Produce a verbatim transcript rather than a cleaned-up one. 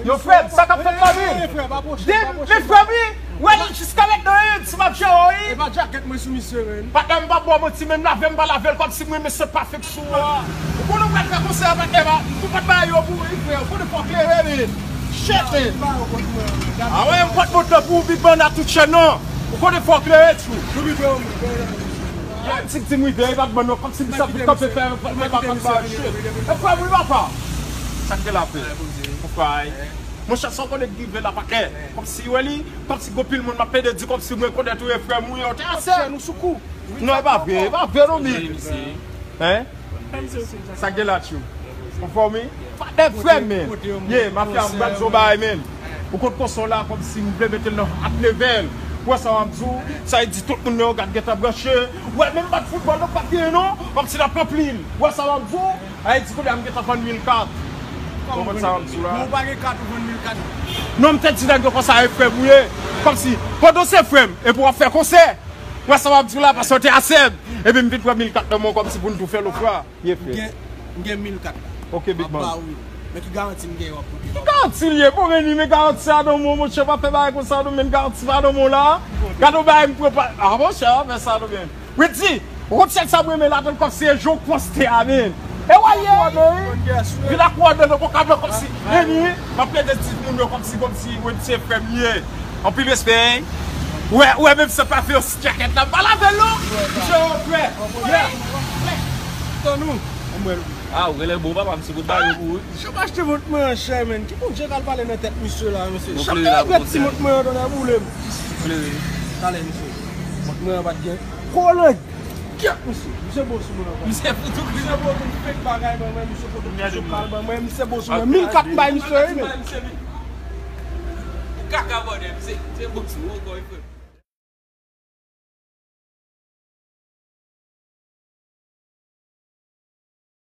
Yo, frè m, sa k ap fèt la, men? Di m, men frè m, wi. Wè, jiska mentnan, wi, si m ap jere w, wi. E pa djakèt mwen sou misye, men. Patnè, m p ap ba w manti, men m lave, m pa lave l kòmsi mwen, mesye pa fèk sou a. Ou konnen w pral fè konsèy a, patnè, m tou pral bay yo pou wi, frè. Ou konnen fò klere, men. Shit, men. A wè, m pral montre pou ou, Big Banda tout chèn, non. Ou konnen fò klere, tjou. Yon ti ti m rive, e pa t ban non, kòmsi m sa pou kanpe fè, fè pa konn ba shit. E frè m, wi, papa. Sa k te la, frè? Ou fay. Monchè, sa w konnen k rive la, patnè. Kòmsi, wè li, kòmsi gon pil moun m ap pede di, kòmsi mwen konnen tou, e frè m, wi, yo te asè. Nou sou kou. Non, e pa vre, e pa vre, non, mi. Hein? Sa k gen la, tjou? Ou fò mi? Patnè, frè m, men. Ye, mafya, m pral di w bagay, men. Ou konn konsa w la, kòmsi m vle mete l nan at level. Ou wè sa m ap di w? Sa vle di tout moun nan yo gad gentan branche. Ou wè, menm bat foutbòl, nou pa t genyen, non. Kòmsi n ap ranpli l. Ou wè sa m ap di w? Sa vle di kounye a m gentan vann mil kat. Ou konprann sa m ap di w la? Ou pa gen kat, ou vann mil kat. Non, m te di nèg yo konsa, e frè m ou ye. Kòmsi, pandan w se frè m, epi w ap fè konsè. Ou wè sa m ap di w la, paske w te asè m. Epi m vin pran mil kat nan men w kòmsi pou n tou fè lofra. Ye, frè. M gen, m gen mil kat la. Ok, Big Man. M ap ba ou yo. Men ki garanti m gen w ap pote? Ki garanti l ye? Bon, men li, men garanti sa nan men w, monchè, pa fè bagay konsa, non, men garanti pa nan men w la. Gade yon bagay m pran pa, a, monchè, pa fè sa, non, men. Wi, di, ou konn sèl sa m renmen ladan l kòmsi e jan w poste a, men. E w a ye, wi. Vin ak wòdon nan bòkab la kòmsi. Eni, m ap plede di moun yo kòmsi, kòmsi, wi, se frè m ye. Anpil respè, hein. Ou wè, ou wè, menm sa pa fè yon ti djakèt la, m pa lave l non. Misye, frè. Yeah. Tann ou. Anmwèl. Ah, ou genlè bon, papa, m sou kout ba yo pou ou. Jan m achte vant mwen an chè, men. Ki Bondye k al pale nan tèt misye la, mesye? Chak te regrèt ti mont mwen an, tonè boule m. Talè, mesye. Mont mwen an pa t gen. Kolan. Kèt, misye. Misye bon sou mwen ankò. Misye foutou. Misye bon tout fake bagay ban mwen, misye foutou tout sou kal ban mwen, misye bon sou mwen. Mil kat m bay misye, wi, men. Kaka bòdè, misye, misye bon sou mwen ankò, wi, frè.